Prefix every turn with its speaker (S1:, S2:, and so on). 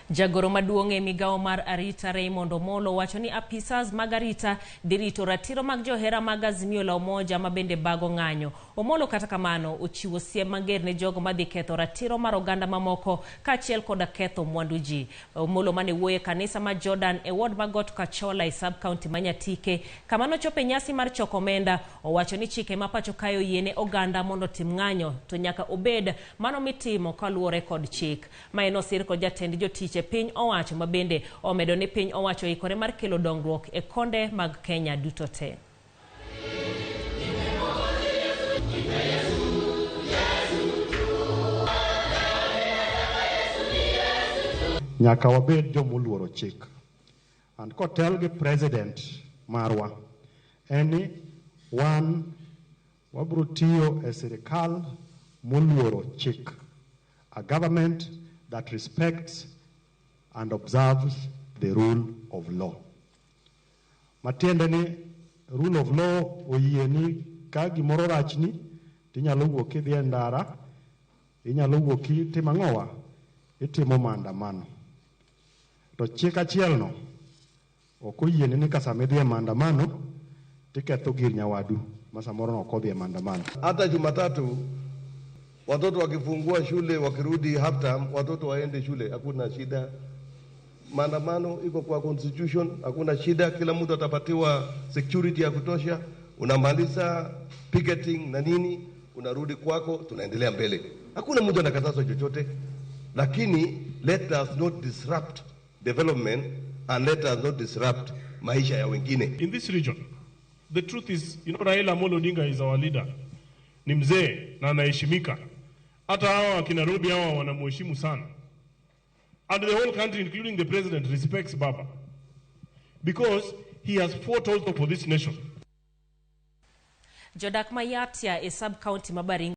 S1: Jagoro maduong' e migawo mar arita Raymond Omolo wacho ni apisas mag arita dhi rito ratiro mag johera mag Azimio la Umoja ma bende bago ng'anyo. Omolo kata kamano ochiwo siem mager ne jogo madhi ketho ratiro mar oganda mamoko kaachiel koda ketho mwandu ji. Omolo mane wuoyo e kanisa ma Jordan e ward ma Got Kachola e sub county ma Nyatike kama nochopo e nyasi mar choko omenda owacho ni chike ma pacho kae oyiene oganda mondo otim ng'anyo to nyaka obed mano mitimo kaluwore kod chik. Ma en osir kod jatend jotich e piny owacho ma bende omedo ni piny owacho oikore mar kelo dongruok e konde mag Kenya duto te.
S2: Nyaka wabed jomoluoro chik. And kotel gi president marwa, en ni wan wabro tiyo e sirikal moluoro chik. A government that respects and observes the rule of law. Matiende ni rule of law oyie ni ka gimoro rachni tinyalo wuok kidhi e ndara, inyalo wuok itimo ang'owa? Itimo maandamano. To chik achielno ok oyieni ni ka sama idhi e maandamano tiketho gir nyawadu ma samoro ok odhi e maandamano.
S3: Hata Jumatatu watoto wakifungua shule wakirudi half term, watoto waende shule, hakuna shida. Maandamano iko kwa constitution, hakuna shida. Kila mtu atapatiwa security ya kutosha. Unamaliza picketing na nini, unarudi kwako, tunaendelea mbele. Hakuna mtu anakatazwa chochote, lakini let us not disrupt development and let us not disrupt maisha ya wengine.
S4: In this region, the truth is, Raila Amolo Odinga is our leader. Ni mzee na anaheshimika. Hata hawa wakina Nairobi hawa wanamheshimu sana. And the whole country, including the president, respects Baba. Because he has fought also for this nation.
S1: Jodak ma Yatia e sub county ma Baringo